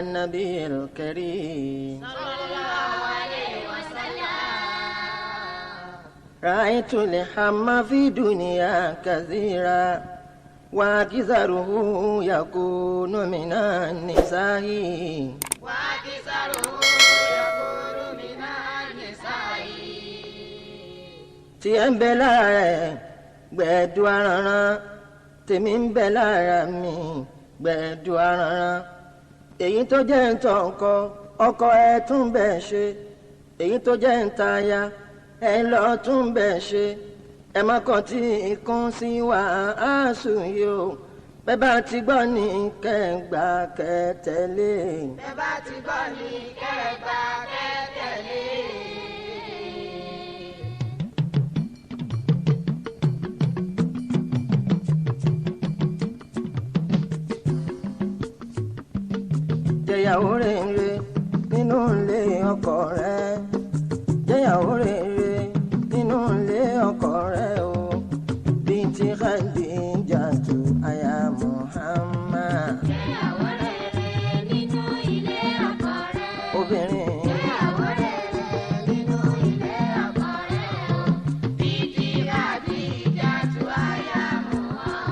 النبي الكريم صلى الله عليه وسلم. رأيت الهم في دنيا كثيرا وأكثره يكون من النساء. وأكثره يكون من النساء. Tí ẹ ń bẹ lára ẹ gbẹ̀du aranran, tèmi ń bẹ lára mi gbẹ̀du aranran. Èyí tó jẹ́ ń tọ̀ ọkọ, ọkọ ẹ tún bẹ̀ ṣe. Èyí tó jẹ́ ń taya, ẹ lọ tún bẹ̀ ṣe. Ẹ má kàn tí ikún sí wàásù yìí o. Bẹ́ẹ̀ bá ti gbọ́ ní kẹ́gbà kẹ́tẹ́lé. Bẹ́ẹ̀ bá ti gbọ́ ní kẹ́gbà kẹ́tẹ́lé. Jẹ́yàwó rere nínú ilé ọkọ rẹ. Jẹ́yàwó rere nínú ilé ọkọ rẹ o. Binti Khadijatu aya Muhammad. Jẹ́yàwó rere nínú ilé ọkọ rẹ. Obìnrin. Jẹ́yàwó rere nínú ilé ọkọ rẹ o. Binti Khadijatu aya Muhammad.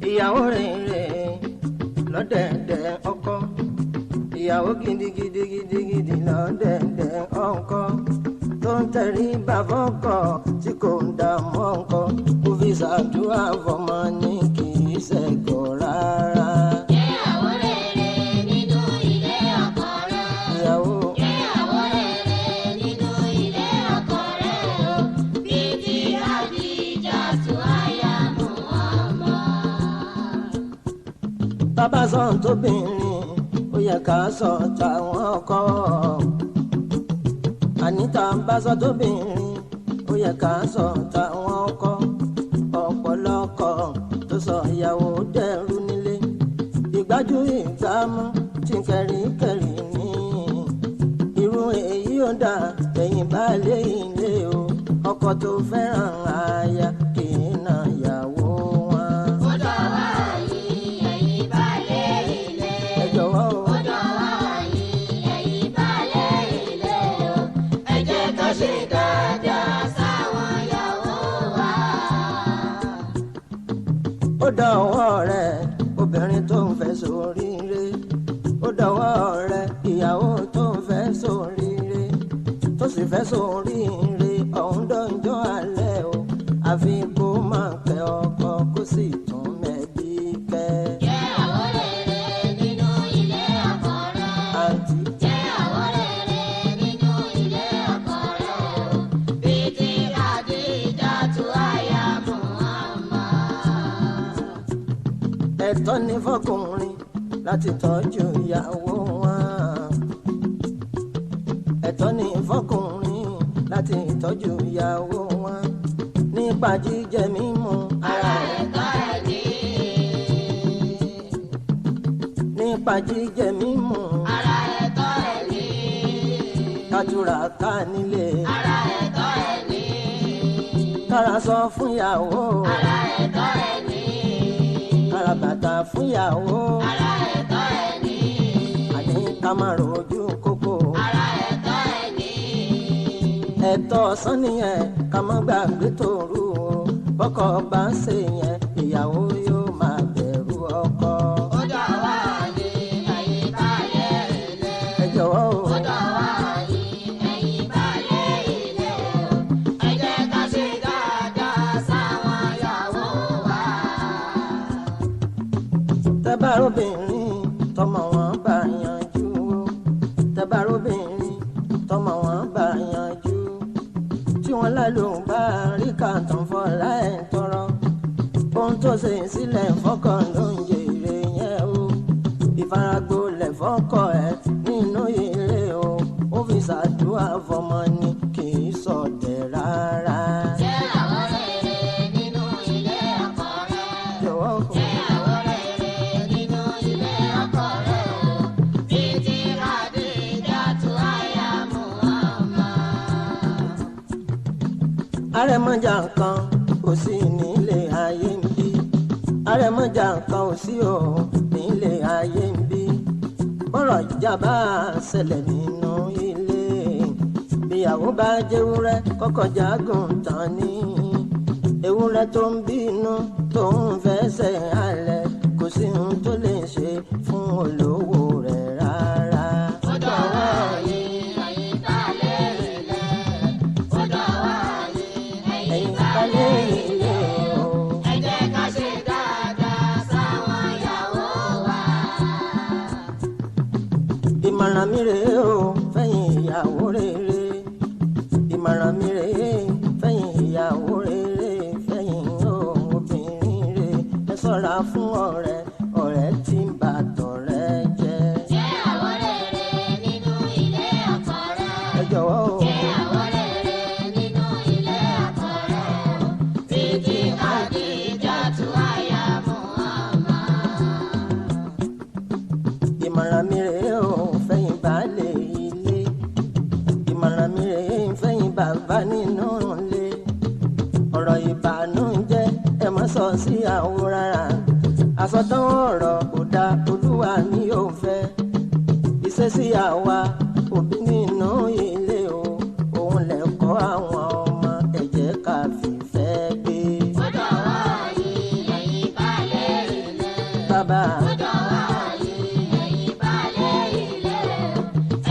Ìyàwó rere lọ́dẹ̀dẹ̀ ọkọ. Ìyàwó gidigidigidigidi lọ́dẹ̀dẹ̀ ọkọ. Tó ń tẹrí bàbá ọkọ tí kò ń dààmú ọkọ. Kò fi ṣàdúrà fọmọ ní kì í ṣẹ̀gọ̀ rárá. Jẹ́yàwó rere nínú ilé ọkọ rẹ. Ìyàwó. Jẹ́yàwó rere nínú ilé ọkọ rẹ o. Binti Khadijatu aya Muhammad. Bàbá sọ tóbìnrin, ó yẹ ká sọ táwọn ọkọ. Àníta bá sọ tóbìnrin, ó yẹ ká sọ táwọn ọkọ. Ọ̀pọ̀lọpọ̀ tó sọ ìyàwó dẹrú nílé. Ìgbájú ìgbámú tí kẹ̀ríkẹ̀rí ní. Irú èyí ò dà ẹ̀yìn baálé ilé o. Ọkọ tó fẹ́ràn aya kì í na ìyàwó wọn. Ó dọ̀wọ́ yín ẹ̀yin baálé ilé. Ẹ jọ̀wọ́ o. Ó dọ̀wọ́ yín ẹ̀yin baálé ilé o. Ẹ jẹ́ ká ṣe dáadáa sáwọn ìyàwó wa. Ó dọ̀wọ́ rẹ̀ obìnrin tó ń fẹ́ sóríire. Ó dọ̀wọ́ rẹ̀ ìyàwó tó ń fẹ́ sóríire, tó sì fẹ́ sóríire ọ̀hún dọ̀njọ́ alẹ́ o. Àfi kó máa kẹ́ ọkọ kó sì tún mẹ́bí kẹ́. Jẹ́yàwó rere nínú ilé ọkọ rẹ. Àǹtí. Jẹ́yàwó rere nínú ilé ọkọ rẹ o. Binti Khadijatu aya Muhammad. Ẹ̀tọ́ ni fọkùnrin láti tọ́jú ìyàwó wọn. Ẹ̀tọ́ ni fọkùnrin láti tọ́jú ìyàwó wọn nípa jíjẹ mímu. Ara ẹ̀tọ́ ẹ̀ ní. Nípa jíjẹ mímu. Ara ẹ̀tọ́ ẹ̀ ní. Kájúra ká nílé. Ara ẹ̀tọ́ ẹ̀ ní. Kára sọ fún ìyàwó. Ara ẹ̀tọ́ ẹ̀ ní. Kára bàtà fún ìyàwó. Ara ẹ̀tọ́ ẹ̀ ní. Àní ká má rojú kókó. Ara ẹ̀tọ́ ẹ̀ ní. Ẹ̀tọ́ ọ̀sán nìyẹn, ká má gbàgbé tòru o. Bọ́kọ bá ń ṣe yẹn, ìyàwó yóò máa bẹ̀rù ọkọ. Ó dọ̀wọ́ yín ẹ̀yin baálé ilé. Ẹ jọ̀wọ́ o. Ó dọ̀wọ́ yín ẹ̀yin baálé ilé o. Ẹ jẹ́ ká ṣe dáadáa sáwọn ìyàwó wa. Tẹ́ bá róbìnrin tọmọ wọn bá yanjú o. Tẹ́ bá róbìnrin tọmọ wọn bá yanjú, tí wọn lálùbá rí kàtàn fọlá ẹ̀ tọrọ. Ohun tó ṣe sílẹ̀ fọ́kàn ló ń jèrè yẹn o. Ìfaragbolẹ̀ fọ́kọ ẹ̀ nínú ilé o. Ó fi ṣàdúrà fọmọ ni, kì í sọ̀dẹ̀ rárá. Jẹ́yàwó rere nínú ilé ọkọ rẹ. Jọ̀wọ́ o. Jẹ́yàwó rere nínú ilé ọkọ rẹ o. Binti Khadijatu aya Muhammad. Arẹmọjà kan kò sí nílé ayé ń bí. Arẹmọjà kan ò sí o. Ní Tọ́rọ̀ ìjà bá ṣẹlẹ̀ nínú ilé, bíyàwó bá jẹ́wúrẹ́ kọ́kọ́ jágùn tán ní ewúrẹ́ tó ń bínú tó ń fẹsẹ̀ halẹ̀, kò sí ohun tó lè ṣe fún olówó rẹ̀ rárá. Ó dọ̀wọ́ yín, ẹ̀yin baálé ilé. Ó dọ̀wọ́ yín, ẹ̀yin Ẹ̀yin baálé baálé ilé ilé o. o. Ẹ jẹ́ ká ṣe dáadáa sáwọn ìyàwó wa. Ìmọ̀ràn mi rèé o fẹ̀yìn ìyàwó rere, ìmọ̀ràn mi rèé fẹ̀yìn ìyàwó rere, fẹ̀yìn obìnrin rere, ẹ ṣọ́ra fún ọ̀rẹ́, ọ̀rẹ́ tí ń bà tọ̀rẹ́ jẹ́. Jẹ́ àwọ̀ rere nínú ilé ọkọ rẹ. Ẹ jọ̀wọ́ o. Jẹ́ àwọ̀ rere nínú ilé ọkọ rẹ o. Títí Khadijatu aya Muhammad. Ìmọ̀ràn mi rèé o fẹ̀yìn baálé ilé, ìmọ̀ràn mi rèé fẹ̀yìn bàbá nínú ilé. Ọ̀rọ̀ ìbànújẹ́ ẹ má sọ sí àwọ̀ rárá, àsọtán ọ̀rọ̀ kò dáa, olúwa mi ò fẹ́. Ìṣesí àwa òbí nínú ilé o, òun lẹ̀kọ́ àwọn ọmọ, ẹ jẹ́ ká fìfẹ́ gbé. Ó dọ̀wọ́ yín, ẹ̀yin baálé ilé. Bàbá. Ó dọ̀wọ́ yín, ẹ̀yin baálé ilé o.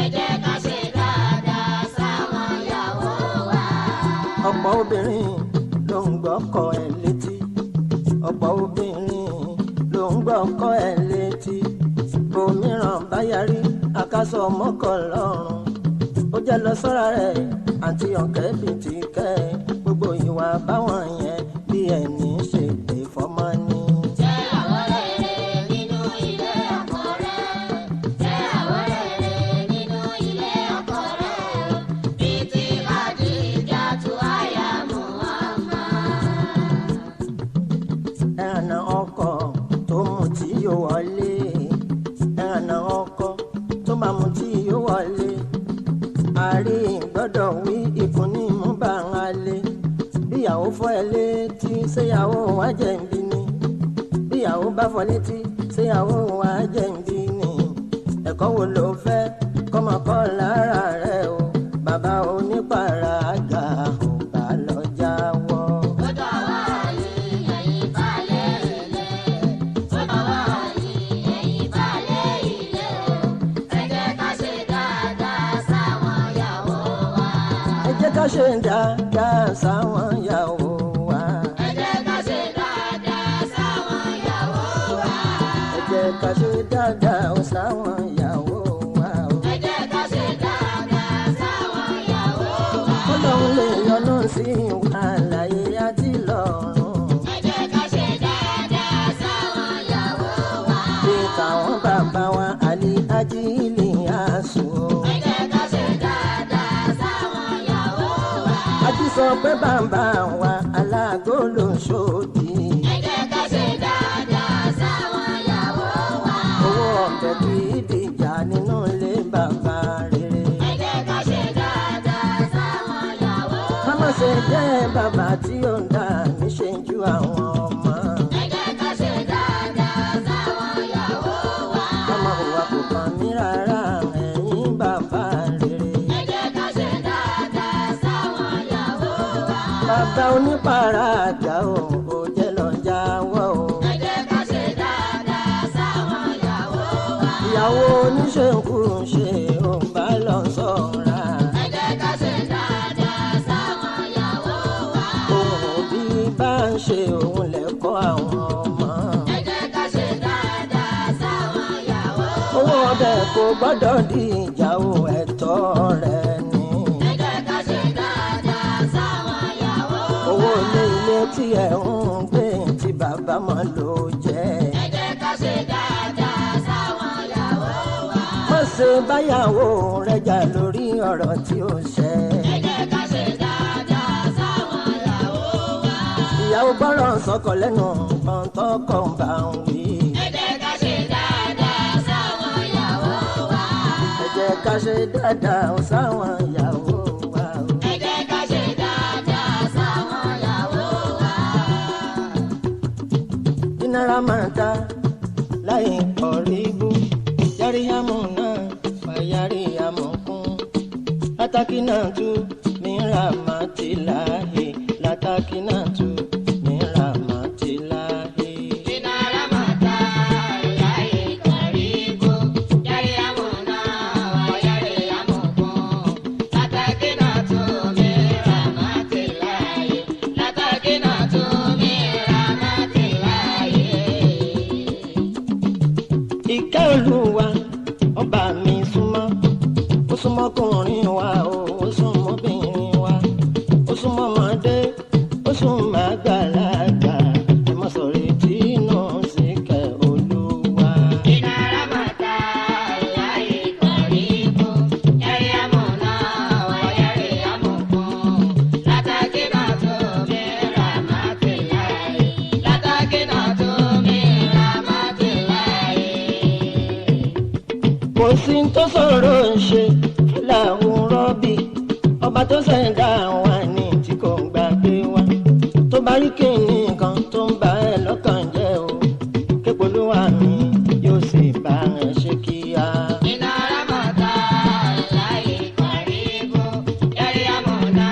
Ẹ jẹ́ ká ṣe dáadáa sáwọn ìyàwó wa. Ọ̀pọ̀ obìnrin ló ń gbọ́kọ ẹ̀ létí, ọ̀pọ̀ obìnrin ló ń gbọ́kọ ẹ̀ létí. Òmíràn bá yarí akásọ mọ́kọ lọ́rùn, ó jẹ́ lọ sọ́ra rẹ̀ àti ọ̀kẹ́ bíi ti kẹ́. Gbogbo ìwà báwọn yẹn bí ẹni ṣe pè fọ́mọ ni. Jẹ́ àwọ̀ rere nínú ilé ọkọ rẹ. Jẹ́ àwọ̀ rere nínú ilé ọkọ rẹ o. Títí Khadijatu aya Muhammad. Ẹ̀rànà ọkọ̀ tó mú tí yóò wọlé, ẹ̀rànà ọkọ̀ tó máa mú tí yóò wọlé. Àárí gbọ́dọ̀ wí ikùn ní mú bá ń alẹ́. Bíyàwó fọ́ ẹ létí, ṣéyàwó wá jẹ̀bi ni? Bíyàwó bá fọ́ létí, ṣéyàwó wá jẹ̀bi ni? Ẹ̀kọ́ wo ló fẹ́ kọ́mọkọ́ lára rẹ o? Bàbá onípara àgà ò bá lọ jáwọ́. Ó dọ̀wọ́ yín, ẹ̀yin baálé ilé. Ó dọ̀wọ́ yín, ẹ̀yin baálé ilé o. Ẹ jẹ́ ká ṣe dáadáa sáwọn ìyàwó wa. Ẹ jẹ́ ká ṣe dáadáa sáwọn ìyàwó wa. Ẹ jẹ́ ká ṣe dáadáa sáwọn ìyàwó wa. Ẹ jẹ́ ká ṣe dáadáa sáwọn ìyàwó wa o. Ẹ jẹ́ ká ṣe dáadáa sáwọn ìyàwó wa. Ọlọ́run lè yọ́nú sí wa láyé àti lọ́run. Ẹ jẹ́ ká ṣe dáadáa sáwọn ìyàwó wa. Bí táwọn bàbá wa àlè ajílì àṣù o. Ẹ jẹ́ ká ṣe dáadáa sáwọn ìyàwó wa. A ti sọ pé bàbá wa aláàgó ló ń ṣòdì. Ẹ jẹ́ ká ṣe dáadáa sáwọn ìyàwó wa. Owó ọ̀bẹ kì í dìjà nínú ilé bàbá rere. Ẹ jẹ́ ká ṣe dáadáa sáwọn ìyàwó Ká wa. má ṣe jẹ́ bàbá tí ó ń dà mí ṣe ju àwọn ọmọ. Ẹ jẹ́ ká ṣe dáadáa sáwọn ìyàwó wa. Ká má hùwà kò kàn mí rárá, ẹ̀yin bàbá rere. Ẹ jẹ́ ká ṣe dáadáa sáwọn ìyàwó wa. Bàbá onípara àjà o, ò jẹ́ lọ jáwọ́ o. Ẹ jẹ́ ká ṣe dáadáa sáwọn ìyàwó wa. Ìyàwó oníṣègùn ṣe ò bá lọ sọ́ra. Ẹ jẹ́ ká ṣe dáadáa sáwọn ìyàwó wa. Ohun òbí bá ń ṣe òun lẹ́kọ́ àwọn ọmọ. Ẹ jẹ́ ká ṣe dáadáa sáwọn ìyàwó wa. Owó ọbẹ̀ kò gbọ́dọ̀ di ìjà o, ẹ̀tọ́ rẹ̀ ni. Ẹ jẹ́ ká ṣe dáadáa sáwọn ìyàwó wa. Owó ilé ilé tí ẹ̀ ń gbé tí bàbá mọ́ ló jẹ́. Ẹ jẹ́ ká ṣe dáadáa sáwọn ìyàwó wa. Má ṣe báyàwó rẹ̀ jà lórí ọ̀rọ̀ tí ó ṣẹ. Ẹ jẹ́ ká ṣe dáadáa sáwọn ìyàwó wa. Ìyàwó gbọ́rọ̀ sọ́kọ lẹ́nu nǹkan tọkọ ń bá ń wí. Ẹ jẹ́ ká ṣe dáadáa sáwọn ìyàwó wa. Ẹ jẹ́ ká ṣe dáadáa sáwọn ìyàwó wa o. Ẹ jẹ́ ká ṣe dáadáa sáwọn ìyàwó wa. Ìnara máa ta láì kọ̀rí ibú, yáríhámù náà. Látàkínàtú min rahmatillahi. Látàkínàtú min rahmatillahi. Inna rahmatallahi qaribun yarhamuna wa yarhamukum. Látàkínàtú min rahmatillahi. Látàkínàtú min rahmatillahi. Ìkẹ́ Olúwa ọba mi súnmọ́, ó súnmọ́ ọkùnrin wa o, ó súnmọ́ obìnrin wa, ó súnmọ́ ọmọdé, ó súnmọ́ àgbàlagbà. Ẹ má sọ̀rọ̀ etí náà sí kẹ́ Olúwa. Inna rahmatallahi qaribun yarhamuna wa yarhamukum. Látàkínàtú min rahmatillahi. Látàkínàtú min rahmatillahi. Kò sí tó sọ̀rọ̀ ń ṣe làwọn rọ́bì, ọba tó ṣẹ̀dá wa ní tí kò gbàgbé wa. Tó bá rí kíni kan tó ń bá ẹ lọ́kàn jẹ́ o, képolúwa mi yóò sì bá ẹ ṣe kíá. Inna rahmatallahi qaribun yarhamuna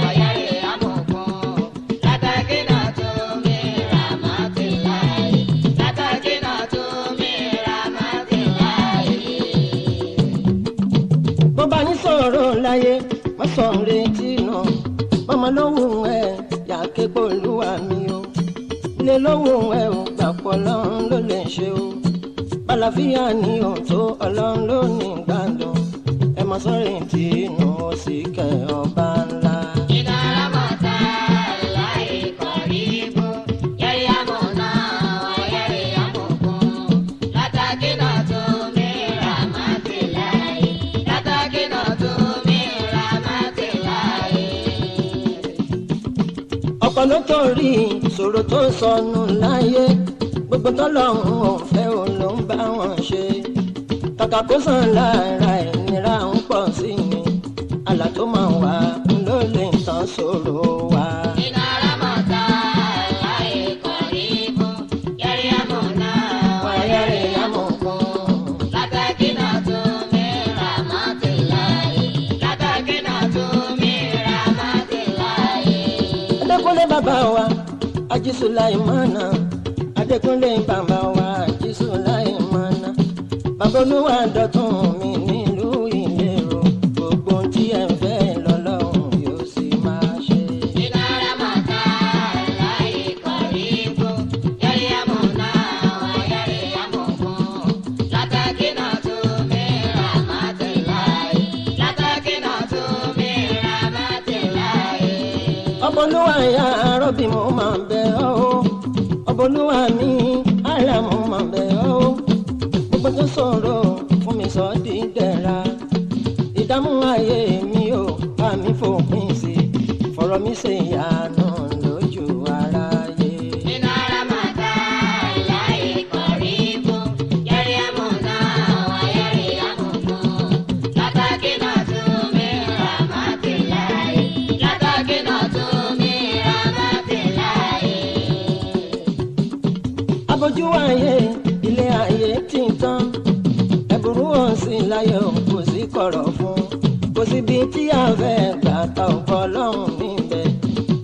wa yarhamukum. Látàkínàtú min rahmatillahi. Látàkínàtú min rahmatillahi. Bó bá ní sọ̀rọ̀ láyé, má sọ̀rọ̀ retí náà. Bọ́mọ lóhùn ẹ̀ yà képolúwa mi o. Ilé lóhùn ẹ̀ ò gbàpọ̀ lọ́run ló lè ṣe o. Bàlàfíà ni ò tó ọlọ́run ló ní gbàdùn. Ẹ má sọ̀rọ̀ etí inú ó sì kẹ́ ọba ńlá. Inna rahmatallahi qaribun yarhamuna wa yarhamukum. Látàkínàtú min rahmatillahi. Látàkínàtú min rahmatillahi. Ọ̀pọ̀ ló torí ìṣòro tó sọnù láyé, gbogbo tọ́lọ́run ò fẹ́ òun ló ń bá wọn ṣe. Kàkà kó sàn lára ìnira ń pọ̀ sí ni, àlà tó máa wà ló lè tán sọ̀rọ̀ wa. Inna rahmatallahi qaribun yarhamuna wa yarhamukum. Látàkínàtú min rahmatillahi. Látàkínàtú min rahmatillahi. Adékúnlé bàbá wa Ajísùláìmánà, Adékúnlé bàbá wa Ajísùláìmánà, bàbá olúwa dọ̀tun mi nílùú Ìlérò, gbogbo tí ẹ ń fẹ́ lọ́lọ́run yóò sì máa ṣe. Inna rahmatallahi qaribun yarhamuna wa yarhamukum. Látàkínàtú min rahmatillahi. Látàkínàtú min rahmatillahi. Ọbọlúwa ya rọ́bì mo máa ń bẹ̀ ọ́ o, ọbọlúwa mi àlà mo máa ń bẹ̀ ọ́ o. Gbogbo tó sọ̀rọ̀ fún mi sọ di dẹ̀ra, ìdààmú ayé mi ò bá mi fòpin sí, fọ̀rọ̀ mi ṣe ìyanu lójú aráyé. Inna rahmatallahi qaribun yarhamuna wa yarhamukum. Látàkínàtú min rahmatillahi. Látàkínàtú min rahmatillahi. Abojú ayé ilé ayé ti tán, ẹ̀bùrú òsì láyé ò kò sí kọ̀rọ̀ fún, kò síbi tí a fẹ́ gbà ta ọ̀pọ̀ ọlọ́run níbẹ̀,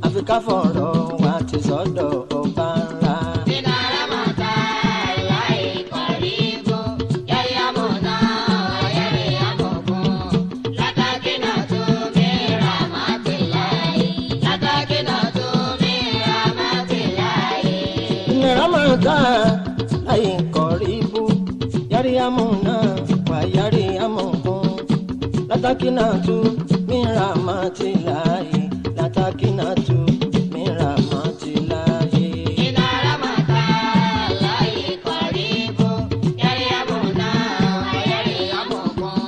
àfi ká fọ̀rọ̀ wa ti sọ́dọ̀ ọba ńlá. Inna rahmatallahi qaribun yarhamuna wa yarhamukum. Látàkínàtú min rahmatillahi. Látàkínàtú min rahmatillahi. Ìnira láyé kọ̀rí ibú, yárí amúná wà yárí amúkún. Látàkínàtú min rahmatillahi. Látàkínàtú min rahmatillahi. Inna rahmatallahi qaribun yarhamuna wa yarhamukum.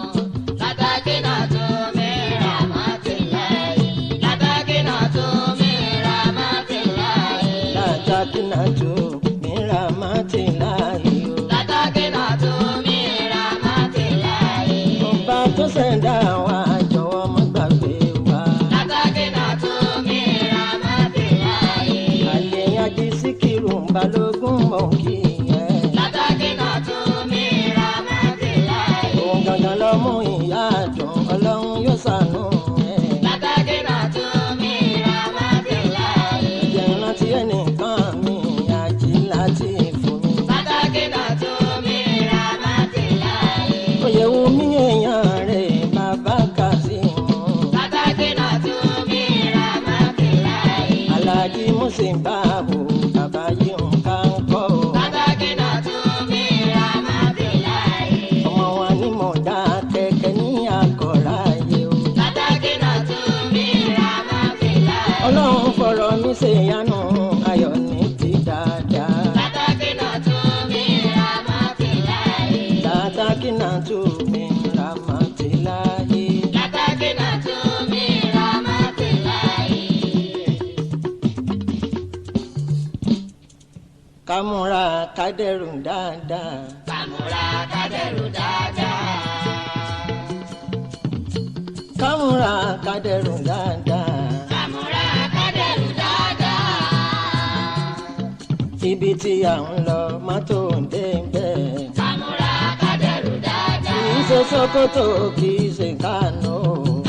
Látàkínàtú min rahmatillahi. Látàkínàtú min rahmatillahi. Látàkínàtú min rahmatillahi o. Látàkínàtú min rahmatillahi. Ọba tó ṣẹ̀dá wa jọ̀wọ́ má gbàgbé wa. Látàkínàtú tu min rahmatillahi. Látàkínà tún mi rahmatillahi. Kámúra kádẹ́rù dáadáa. Kámúra kádẹ́rù dáadáa. Kámúra kádẹ́rù dáadáa. Kámúra kádẹ́rù dáadáa. Ibi tí à ń lọ mọ́tò ń dé bẹ́ẹ̀. Kámúra kádẹ́rù dáadáa. Kì í ṣe Sókótó, kì í ṣe Kánò.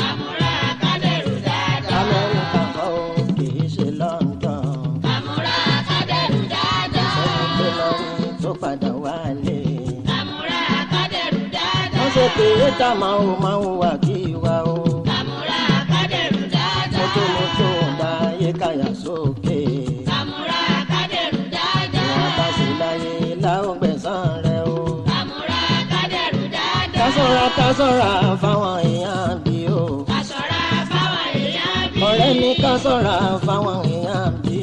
Kámúra kádẹ́rù dáadáa. Amẹ́ríkà kọ́ o, kì í ṣe London. Kámúra kádẹ́rù dáadáa. Sẹ́ni tó lọ rí tó padà wálé. Kámúra kádẹ́rù dáadáa. Wọ́n ṣe pé tá máa ń máa ń wà kí wa o. Kámúra kádẹ́rù dáadáa. Mọ́tòmọ́tò dá yé káyà sókè. Kámúra kádẹ́rù dáadáa. Ìwọ̀n bá sì láyé láwọn gbẹ̀san rẹ̀ o. Kámúra kádẹ́rù dáadáa. Ká ṣọ́ra, ká ṣọ́ra fáwọn èèyàn bí o. Ká ṣọ́ra fáwọn èèyàn bí. Ọ̀rẹ́ mi, ká ṣọ́ra fáwọn èèyàn bí.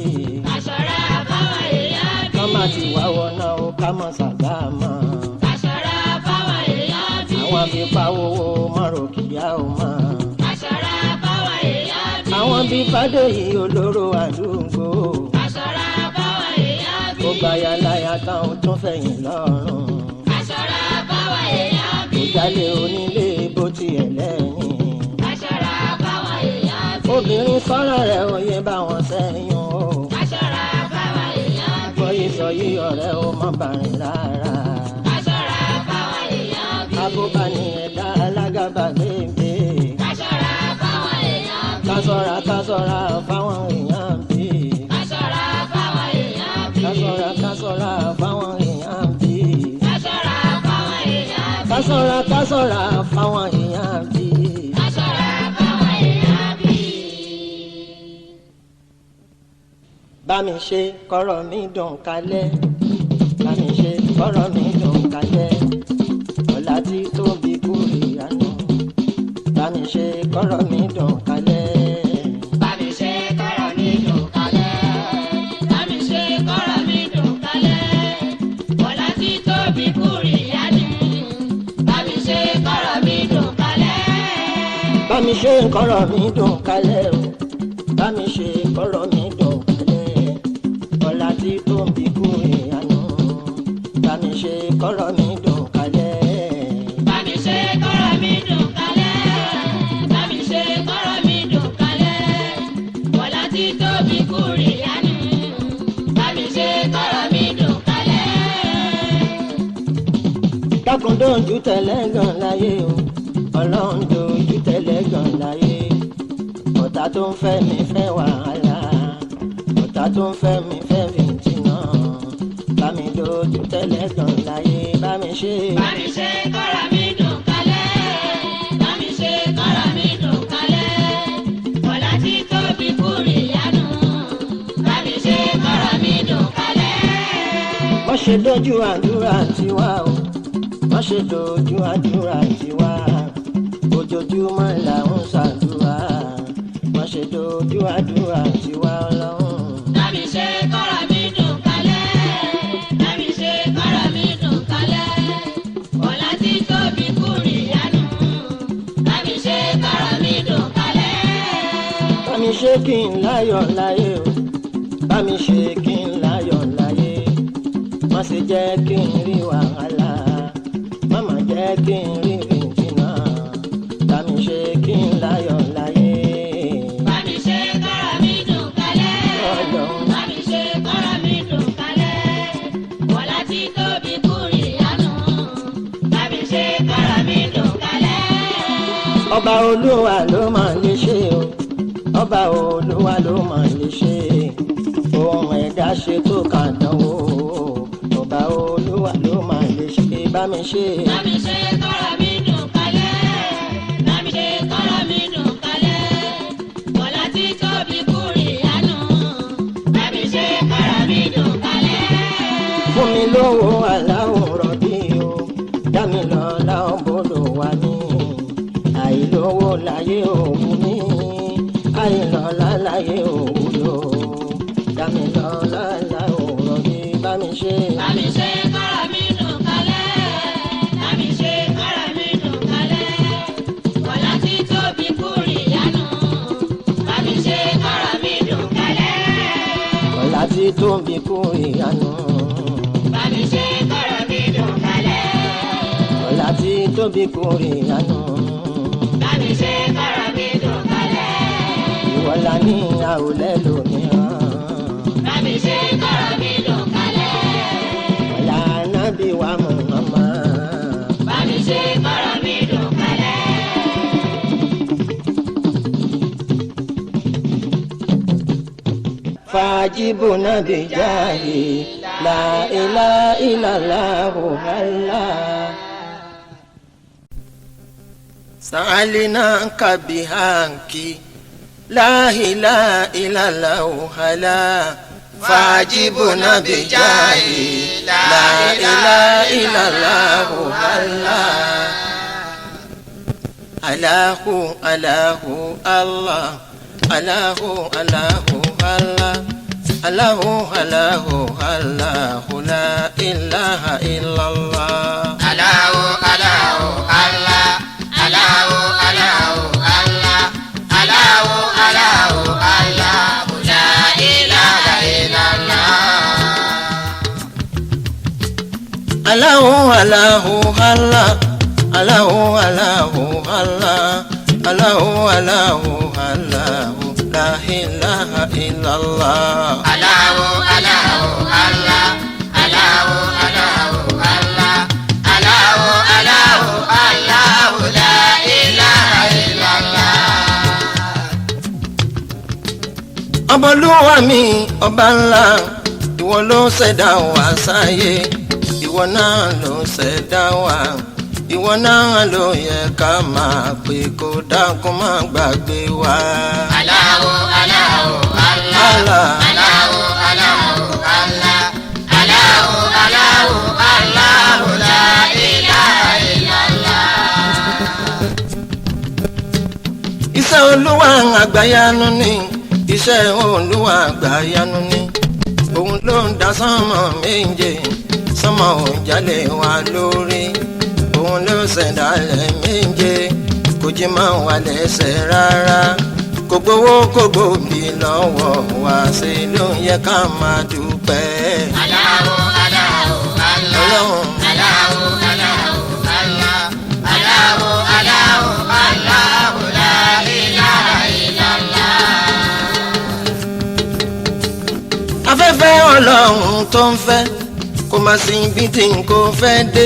Ká ṣọ́ra fáwọn èèyàn bí. Ká má ti wá wọná o, ká mọ̀ sàgámọ̀. Ká ṣọ́ra fáwọn èèyàn bí. Àwọn fipá owó mọ̀rọ̀ kìyà o mọ̀. Ká ṣọ́ra fáwọn èèyàn bí. Àwọn bíi Fádèyí olóró àdúgbò. Ká ṣọ́ra fáwọn èèyàn bí. Ó gba yàláyà táwọn tún fẹ̀yìn lọ́rùn. Ká ṣọ́ra fáwọn èèyàn bí. Kò jálè onílé bó tiẹ̀ lẹ́yìn. Ká ṣọ́ra fáwọn èèyàn bí. Obìnrin sọ́rọ̀ rẹ̀ òye bá wọn sẹ́yìn o. Ká ṣọ́ra fáwọn èèyàn bí. Gbọ́yé sọ yí ọ̀rẹ́ o mọ́ bàrìn rárá. Ká ṣọ́ra fáwọn èèyàn bí. Abóbani ẹ̀dá alágàbàgebè. Ká ṣọ́ra fáwọn èèyàn bí. Ká ṣọ́ra, ká ṣọ́ra fáwọn èèyàn bí. Ká ṣọ́ra fáwọn èèyàn bí. Ká ṣọ́ra, ká ṣọ́ra fáwọn èèyàn bí. Ká ṣọ́ra fáwọn èèyàn bí. Ká ṣọ́ra, ká ṣọ́ra fáwọn èèyàn bí. Ká ṣọ́ra fáwọn èèyàn bí. Bá mi ṣe kọ́rọ̀ mi dùn kalẹ̀. Bá mi ṣe kọ́rọ̀ mi dùn kalẹ̀. Ọ̀la tí tóbi kúrì àná. Bá mi ṣe kọ́rọ̀ mi dùn kalẹ̀. Bá mi ṣe kọ́rọ̀ mi dùn kalẹ̀. Bá mi ṣe kọ́rọ̀ mi dùn kalẹ̀. Bọ́lá tí tóbi kúrì yánu. Bá mi ṣe kọ́rọ̀ mi dùn kalẹ̀. Bá mi ṣe kọ́rọ̀ mi dùn kalẹ̀ o. Bá mi ṣe kọ́rọ̀ mi dùn kalẹ̀. Ọ̀la tí tóbi kúrì àná. Bá mi ṣe kọ́rọ̀ mi dùn kalẹ̀. Bá mi ṣe kọ́rọ̀ mi dùn kalẹ̀. Bá mi ṣe kọ́rọ̀ mi dùn kalẹ̀. Bọ́lá tí tóbi kúrì yánu. Bá mi ṣe kọ́rọ̀ mi dùn kalẹ̀. Dákun dojú tẹ́lẹ̀ gan láyé o, Ọlọ́run dojú tẹ́lẹ̀ gan láyé. Ọ̀tá tó ń fẹ́ mi fẹ́ wàhálà, ọ̀tá tó ń fẹ́ mi fẹ́ fìtínà. Bá mi dojú tẹ́lẹ̀ gan láyé, bá mi ṣe. Bá mi ṣe kọ́rọ̀ mi dùn kalẹ̀. Bá mi ṣe kọ́rọ̀ mi dùn kalẹ̀. Bọ́lá tí tóbi kúrì yánu. Bá mi ṣe kọ́rọ̀ mi dùn kalẹ̀. Má ṣe dojú àdúrà tiwa o, má ṣe dojú àdúrà tiwa. Ojoojúmọ́ là ń ṣàdúrà, má ṣe dojú àdúrà tiwa Ọlọ́run. Bá mi ṣe kọ́rọ̀ mi dùn kalẹ̀. Bá mi ṣe kọ́rọ̀ mi dùn kalẹ̀. Bọ́lá tí tóbi kúrì yánu. Bá mi ṣe kọ́rọ̀ mi dùn kalẹ̀. Bá mi ṣe kí n láyọ̀ láyé o, bá mi ṣe kí n láyọ̀ láyé. Má ṣe jẹ́ kí n rí wàhálà, má má jẹ́ kí n rí fìtínà. Bá mi ṣe kí n láyọ̀ láyé. Bá mi ṣe kọ́rọ̀ mi dùn kalẹ̀. Ọlọ́run. Bá mi ṣe kọ́rọ̀ mi dùn kalẹ̀. Bọ́lá tí tóbi kúrì yánu. Bá mi ṣe kọ́rọ̀ mi dùn kalẹ̀. Ọba Olúwa ló máa lè ṣe o, ọba Olúwa ló máa lè ṣe. Ohun ẹ̀dá ṣe tó kàn dánwò, ọba Olúwa ló máa lè ṣe. Bá mi ṣe. Bá mi ṣe kọ́rọ̀ mi dùn kalẹ̀. Bá mi ṣe kọ́rọ̀ mi dùn kalẹ̀. Bọ́lá tí tóbi kúrì yánu. Bá mi ṣe kọ́rọ̀ mi dùn kalẹ̀. Fún mi lówó aláwòrán bí o, dá mi lọ́lá ọ̀bọ̀lọ̀ wá ní. Àìlówó láyé òun ní, àìlọ́lá láyé òun lò. Dá mi lọ́lá aláwòrán bí, bá mi ṣe. Bá mi ṣe kọ́rọ̀ mi dùn kalẹ̀. Bá mi ṣe kọ́rọ̀ kú ìyanu. Bá mi ṣe kọ́rọ̀ mi dùn kalẹ̀. Ọlá tí tóbi kú ìyanu. Bá mi ṣe kọ́rọ̀ mi dùn kalẹ̀. Ìwọ la ní àwòlẹ́ lómìíràn. Bá mi ṣe kọ́rọ̀ mi dùn kalẹ̀. Ọlá nábì wa Muhammad. Bá mi ṣe kọ́rọ̀ mi dùn kalẹ̀. Fàájìbùnà bìjáhì la ilaha illallah Allah. Sa'alina kabihanki la ilaha illallah Allah. Fàájìbùnà bìjáhì la ilaha illallah Allah. Allahu Allahu Allah. Allahu Allahu Allah. Allahu Allahu Allahu la ilaha illallah. Allahu Allahu Allah. Allahu Allahu Allah. Allahu Allahu Allah. La ilaha illallah. Allahu Allahu Allah. Allahu Allahu Allah. Allahu Allahu Allahu la ilaha illallah. Allahu Allahu Allah. Allahu Allahu Allah. Allahu Allahu Allahu la ilaha illallah. Ọbọlúwa mi ọba ńlá, ìwọ ló ṣẹ̀dá wa sáyé, ìwọ náà ló ṣẹ̀dá wa, ìwọ náà ló yẹ ká máa pè kó dákun má gbàgbé wa. Allahu Allahu Allah. Allah. Allahu Allahu Allah. Allahu Allahu Allahu la ilaha illallah. Iṣẹ́ olúwa àgbàyanu ni, iṣẹ́ olúwa àgbàyanu ni, òun ló ń dá sánmọ̀ méje, sánmọ̀ ò jálè wa lórí, òun ló ṣẹ̀dálẹ̀ méje, kò jí máa wà lẹ́sẹ̀ rárá, kò gbowó kò gbòbí lọ́wọ́ wa, ṣe ló yẹ ká máa dúpẹ́. Allahu Allahu Allah. Ọlọ́run. Allahu Allahu Allah. Allahu Allahu Allahu la ilaha illallah. Afẹ́fẹ́ ọlọ́run tó ń fẹ́ kó má sí ibi tí n kò fẹ́ dé,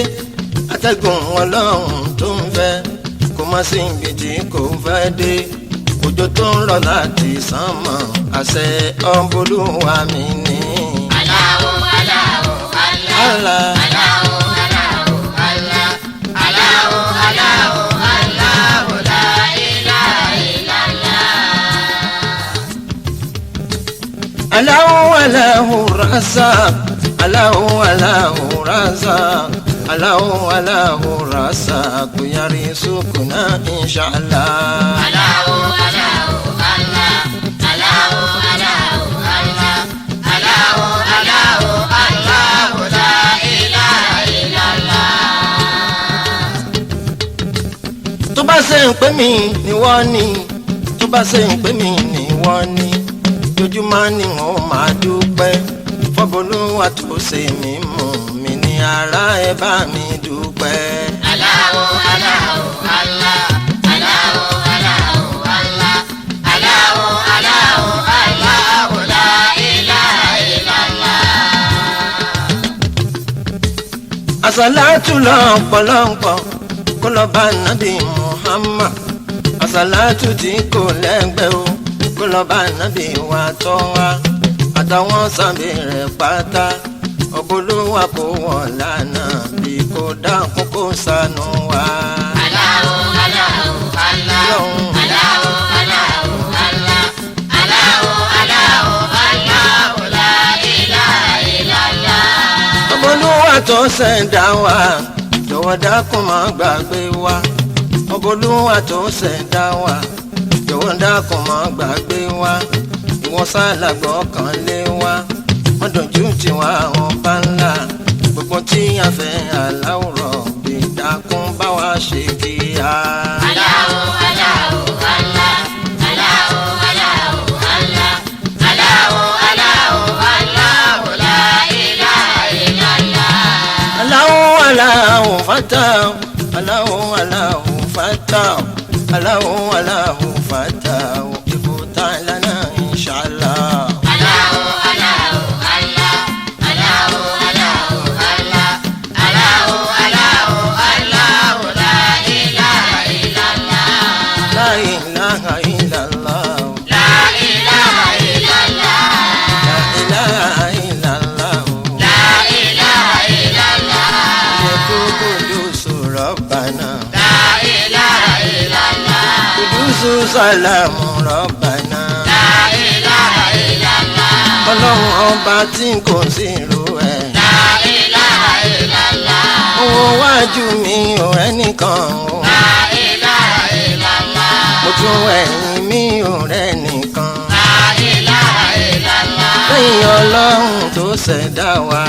atẹ́gùn ọlọ́run tó ń fẹ́ kó má sí ibi tí kò fẹ́ dé, òjò tó ń rọ̀ láti sánmọ̀ àṣẹ ọ̀bọ̀lúwa mi ni. Allahu Allahu Allah. Allah. Allahu Allahu Allah. Allahu Allahu Allahu la ilaha illallah. Allahu Allahu Razak, Allahu Allahu Razak, Allahu Allahu Razak, yarisukuna inshallah. Allahu Allahu Allah. Allahu Allahu Allah. Allahu Allahu Allahu la ilaha illallah. Tó bá ṣe ń pè mí ni wọ́n ní, tó bá ṣe ń pè mí ni wọ́n ní, jojúmọ́ ni wọ́n máa dúpẹ́ fọ́bọ̀lúwà tó ṣe mí mú mi ní ara ẹ bá mi dúpẹ́. Allahu Allahu Allah. Allahu Allahu Allah. Allahu Allahu Allahu la ilaha illallah. Àsàlátù lọ́pọ̀lọpọ̀ kó lọ bá nàbì Muhammad, àsàlátù tí kò lẹ́gbẹ́ o kó lọ bá nàbì wa tọ́ wa, àtàwọn sábẹ́ rẹ̀ pátá, ọ̀bọ̀lúwà kò wọ̀ lánàá bí kò dákun kó ṣàánú wa. Allahu Allahu Allah. Ọlọ́run. Allahu Allahu Allah. Allahu Allahu Allahu la ilaha illallah. Ọbọlúwa tó ṣẹ̀dá wa jọ̀wọ́ dákun má gbàgbé wa, ọbọlúwa tó ṣẹ̀dá wa jọ̀wọ́ dákun má gbàgbé wa, ìwọ sálàgbọ́ kan lé wa, wọ́n dojú tiwa ọba ńlá, gbogbo tí a fẹ́ aláwòrán bí dákun bá wa ṣe kíá. Allahu Allahu Allah. Allahu Allahu Allah. Allahu Allahu Allahu la Fatah, Allahu Allahu Fatah, Allahu Allahu Fatah, iftah lana inshallah. Allahu Allahu Allah, Allahu Allahu Allah, Allahu Allahu Allahu la ilaha illallah. La ilaha illallah. La ilaha illallah. La ilaha illallah. La ilaha illallah. Kudusu Rabbana. La ilaha illallah. Kudusu salamu Rabbana. La ilaha illallah. Ọlọ́run ọba tí kò sí irú ẹ̀. La ilaha illallah. Owó wájú mi ò rẹ́nìkan o. La ilaha illallah. Mo tún ẹ̀yìn mi ò rẹ́nìkan. La ilaha illallah. Lẹ́yìn Ọlọ́run tó ṣẹ̀dá wa.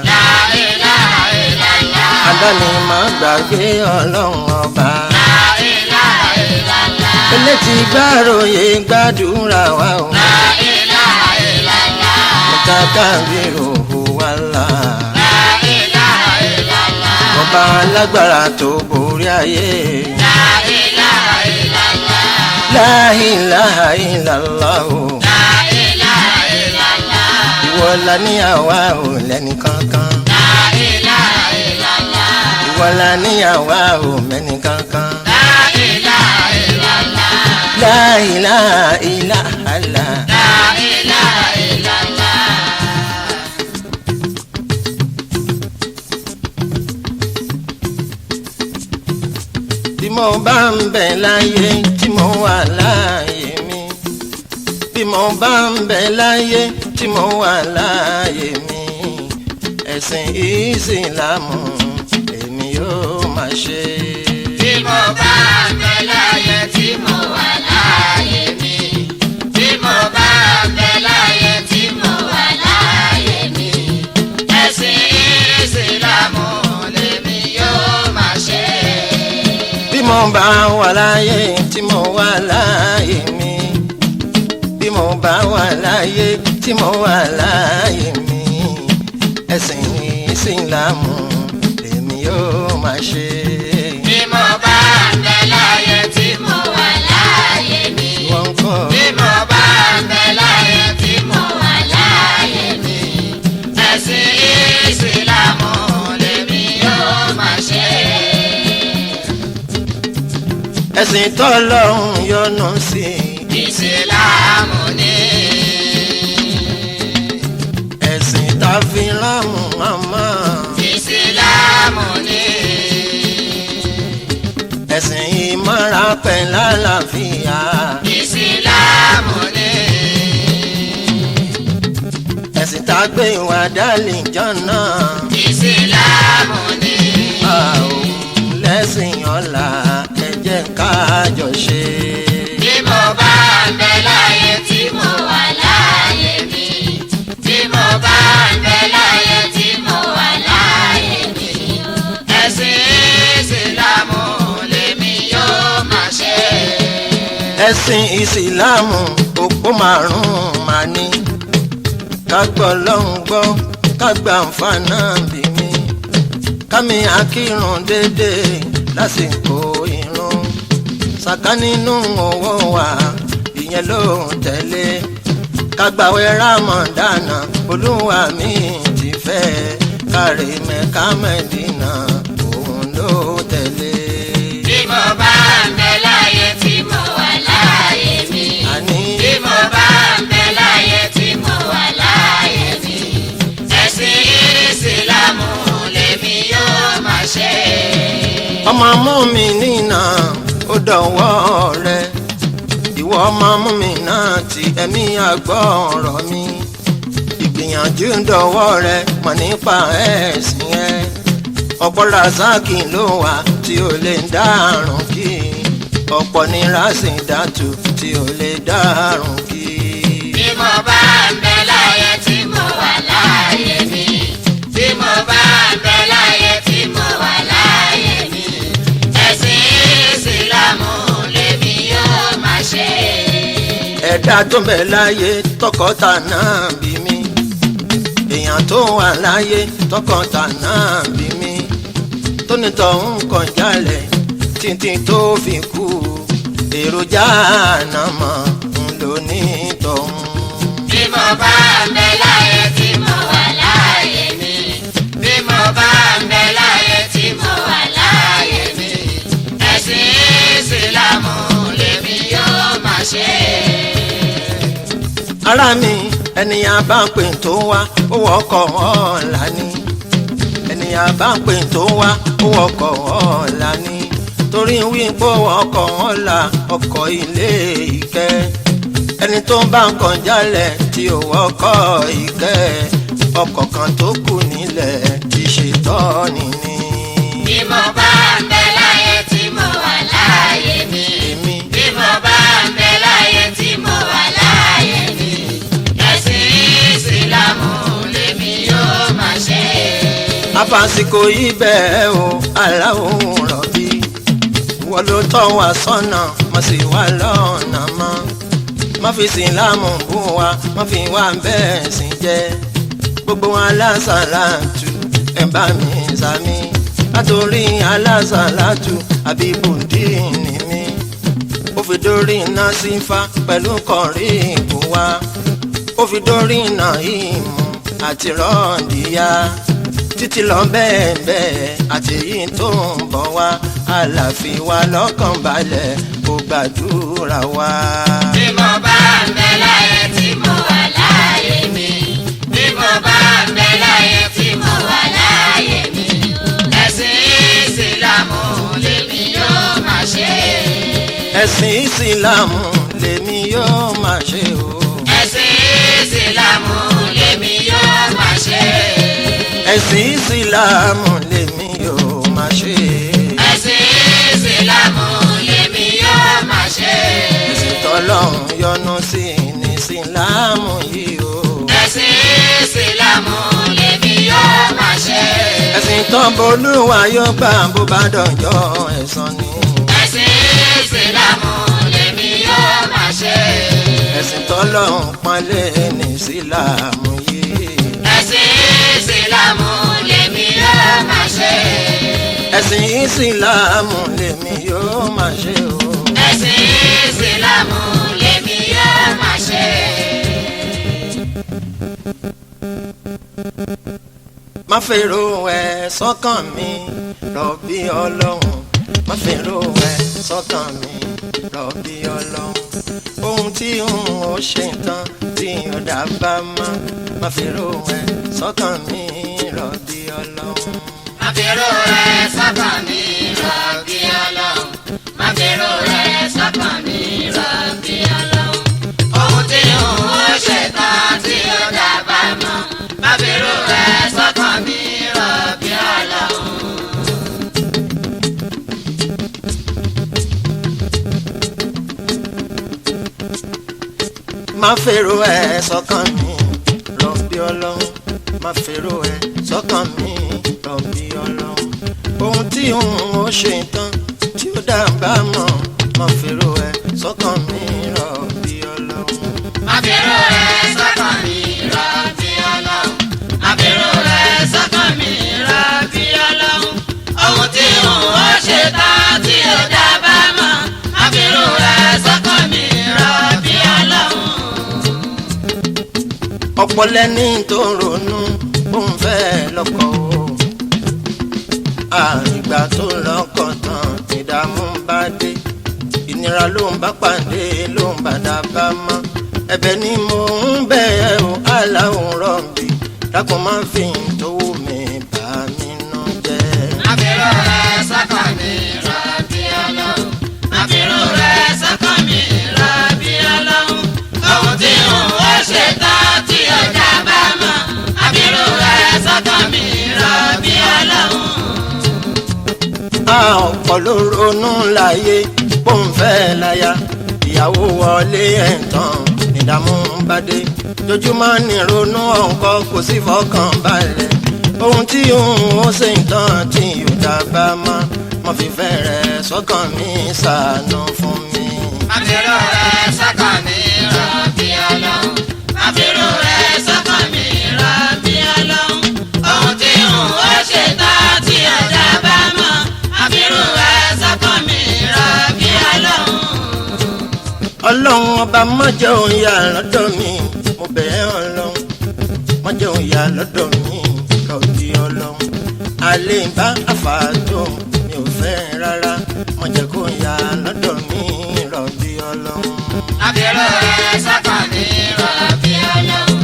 La ilaha illallah. Àdáni má gbàgbé Ọlọ́run ọba. La ilaha illallah. Elétí gbàròyé gbàdúrà wa o. La ilaha illallah. Mùtàkàbírò wàhálà. La ilaha illallah. Ọba alágbára tó borí ayé. La ilaha illallah. La ilaha illallah o. La ilaha illallah. Ìwọ la ní àwa ò lẹ́ni kankan. La ilaha illallah. Ìwọ la ní àwa ò mẹ́ni kankan. La ilaha illallah. La ilaha illallah. La ilaha illallah. Bí mo bá ń bẹ láyé tí mo wà láàyè mi. Bí mo bá ń bẹ láyé tí mo wà láàyè mi. Ẹ̀sìn Ìsìlámù èmi yóò máa ṣe. Tí mo bá ń bẹ láyé tí mo wà láàyè mi. Tí mo bá ń bẹ láyé tí mo wà láàyè mi. Ẹ̀sìn Ìsìlámù lèmi yóò máa ṣe. Bí mo bá wà láyé tí mo wà láàyè mi. Bí mo bá wà láyé tí mo wà láàyè mi. Ẹ̀sìn Ìsìlámù lèmi yóò máa ṣe. Bí mo bá ń bẹ láyé tí mo wà láàyè mi. Wọ́n kọ́. Bí mo bá ń bẹ láyé tí mo wà láàyè mi. Ẹ̀sìn Ìsìlámù lèmi yóò máa ṣe. Ẹ̀sìn tọ́lọ́run yọ́nú sí i. Ìsìlámù ni. Ẹ̀sìn tá a fi rán Muhammad. Ìsìlámù ni. Ẹ̀sìn ìmọ̀ra pẹ̀lú àlàáfíà. Ìsìlámù ni. Ẹ̀sìn tá a gbé wá dálì jọ́nà. Ìsìlámù ni. A ò lẹ́sìn ọ̀la ẹ jẹ́ ká jọ ṣe. Bí mo bá ń bẹ láyé tí mo wà láàyè mi. Bí mo bá ń bẹ láyé tí mo wà láàyè mi. Ẹ̀sìn Ìsìlámù lèmi yóò máa ṣe. Ẹ̀sìn Ìsìlámù òpó márùn-ún máa ní. Ká gbọ́ lọ́hùn gbọ́, ká gbà ń bí mi. Kámi akírun déédéé lásìkò ìrun. Sàká nínú owó wa, ìyẹn ló ń tẹ̀lé. Ká gbààwẹ̀ Rámọ̀dánà, Olúwa mi ti fẹ́. Kárí Mẹ́kà Mẹ́dínà, òun ló tẹ̀lé. Bí mo bá ń bẹ láyé tí mo wà láàyè mi. Àní. Bí mo bá ń bẹ láyé tí mo wà láàyè mi. Ẹ̀sìn Ìsìlámù lèmi yóò máa ṣe. Ọmọ mú mi nínà ó dọ̀wọ́ rẹ. Ìwọ ọmọ mú mi náà tí ẹ̀mí àgbọ̀ ọ̀rọ̀ mi. Ìgbìyànjú dọ̀wọ́ rẹ mọ̀ nípa ẹ̀sìn ẹ. Ọ̀pọ̀ rasaki ló wà tí ò lè dárùn kí. Ọ̀pọ̀ ní rásìdátù tí ò lè dárùn kí. Bí mo bá ń bẹ láyé tí mo wà láàyè mi. Bí mo bá ń bẹ láyé tí mo wà láàyè mi. Ẹ̀sìn Ìsìlámù lèmi yóò máa ṣe. Ẹ̀dá tó ń bẹ láyé tọkọta náà bí mi. Èèyàn tó wà láyé tọkọta náà bí mi. Tónítọ̀ ń kàn jálẹ̀ títí tó fi kú, èròjà ànàmọ́ ń lò ní tọ̀hún. Bí mo bá ń bẹ láyé tí mo wà láyé mi. Bí mo bá ń bẹ láyé tí mo wà láyé mi. Ẹ̀sìn Ìsìlámù lèmi yóò máa ṣe. Ara mi, ènìyàn bá ń pè tó wá, ó wọkọ̀ ọ̀la ni. Ènìyàn bá ń pè tó wá, ó wọkọ̀ ọ̀la ni. Torí wípé ó wọkọ̀ ọ̀la, ọkọ̀ ilé ìkẹ́. Ẹni tó bá ń kàn jálẹ̀ tí ò wọkọ̀ ìkẹ́, ọkọ̀ kan tó kù nílẹ̀ ti ṣètọ́ni ni. Bí mo bá ń bẹ láyé tí mo wà láyé mi. Èmi. Bí mo bá ń bẹ láyé tí mo wà láyé mi. Ẹ̀sìn Ìsìlámù lèmi yóò máa ṣe. Afásitì yìí bẹ́ẹ̀ o, aláwọ̀ rọ̀bì, wọ́n ló tọ́ wa sọ́nà, má sì wá lọ́nà mọ́. Má fi sílámù bú wa, má fi wá bẹ́ẹ̀ sì jẹ́. Gbogbo alásàlátù, ẹ̀ bá mi sàmì. Látòrí alásàlátù àbíbùdíìní mi, ó fi dórí iná sífà pẹ̀lú kọ̀rí ìbò wa, ó fi dórí iná ìmù àti rọ́ọ̀dìyà, títí lọ bẹ́ẹ̀ bẹ́ẹ̀ àti èyí tó ń bọ̀ wá. Àlàáfíà wa lọ́kàn balẹ̀, kó gbàdúrà wa. Bí mo bá ń bẹ láyé tí mo wà láyé mi. Bí mo bá ń bẹ láyé tí mo wà láyé mi. Ẹ̀sìn Ìsìlámù lèmi yóò máa ṣe. Ẹ̀sìn Ìsìlámù lèmi yóò máa ṣe o. Ẹ̀sìn Ìsìlámù lèmi yóò máa ṣe. Ẹ̀sìn Ìsìlámù lèmi yóò máa ṣe. Ẹ̀sìn Ìsìlámù lèmi yóò máa ṣe. Ẹ̀sìn tọ́lọ́run yọ́nú sí ní Ìsìlámù yìí o. Ẹ̀sìn Ìsìlámù lèmi yóò máa ṣe. Ẹ̀sìn tán bolúwa yóò gbà bó bá dọ̀jọ́ ẹ̀san ni. Ẹ̀sìn Ìsìlámù lèmi yóò máa ṣe. Ẹ̀sìn tọ́lọ́run pọ́nlé ní Ìsìlámù yìí. Ẹ̀sìn Ìsìlámù lèmi yóò máa ṣe. Ẹ̀sìn Ìsìlámù lèmi yóò máa ṣe o. Ẹ̀sìn Ìsìlámù lèmi yóò máa ṣe. Má fèrò ẹ sọ́kàn mi, rọ̀bì Ọlọ́run. Má fèrò ẹ sọ́kàn mi, rọ̀bì Ọlọ́run. Ohun tí n ò ṣe tán tí ò dábàá mọ́. Má fèrò ẹ sọ́kàn mi, rọ̀bì Ọlọ́run. Má fèrò rẹ sọ́kàn mi, rọ̀bì Ọlọ́run. Má fèrò rẹ sọ́kàn mi, rọ̀bì Ọlọ́run. Ohun tí n ò ṣe tán tí ó dábàá mọ́. Má fèrò rẹ sọ́kàn mi, rọ̀bì Ọlọ́run. Má fèrò ẹ sọ́kàn mi, rọ̀bì Ọlọ́run. Má fèrò ẹ sọ́kàn mi, rọ̀bì Ọlọ́run. Ohun tí n ò ṣe tán tí ó dábàá mọ́. Má fèrò ẹ sọ́kàn mi, rọ̀bì Ọlọ́run. Má fèrò rẹ sọ́kàn mi, rọ̀bì Ọlọ́run. Má fèrò rẹ sọ́kàn mi, rọ̀bì Ọlọ́run. Ohun tí n ò ṣe tán tí ó dábàá mọ́. Má fèrò rẹ sọ́kàn mi, rọ̀bì Ọlọ́run. Ọ̀pọ̀ lẹ́ni tó ronú òun fẹ́ lọ́kọ o. Àìgbà tó lọ́kọ tán, ìdààmú bá dé, ìnira ló ń bá pàdé, ló ń bá dábàá mọ́. Ẹ̀bẹ̀ ni mò ń bẹ̀ ẹ́ o, aláwọ̀ rọ̀bì, dákun má fi tó mi bà mí nú jẹ́. Má fèrò rẹ sọ́kàn mi, rọ̀bì Ọlọ́run. Má fèrò rẹ sọ́kàn mi, rọ̀bì Ọlọ́run. Ohun tí n ò ṣe tán tí ó dábàá mọ́. Má fèrò rẹ sọ́kàn mi, rọ̀bì Ọlọ́run. A ọ̀pọ̀ ló ronú láyé bóun fẹ́ láya, ìyàwó wọlé ẹ̀ǹtàn, ìdààmú bá dé. Jojúmọ́ ní ronú ọ̀nkọ́, kò sí fọkàn balẹ̀. Ohun tí òun ó ṣe ń tán tí yóò dábàá mọ́, mo fi fẹ́ rẹ̀ sọ́kàn mi, ṣàánú fún mi. Má fèrò rẹ sọ́kàn mi, rọ̀bì Ọlọ́run. Má fèrò rẹ sọ́kàn mi, rọ̀bì Ọlọ́run. Ohun tí n ò ṣe tán tí ó dábàá mọ́. Ọlọ́run ọba má jẹ́ òun yà lọ́dọ̀ mi, mo bẹ̀ ẹ́ Ọlọ́run má jẹ́ òun yà lọ́dọ̀ mi, rọ̀bì Ọlọ́run. Àlè bá àfàtò mi ò fẹ́ rárá, má jẹ́ kó yà lọ́dọ̀ mi, rọ̀bì Ọlọ́run. Àbẹ̀rù rẹ̀ sọ́kàn mi, rọ̀bì Ọlọ́run.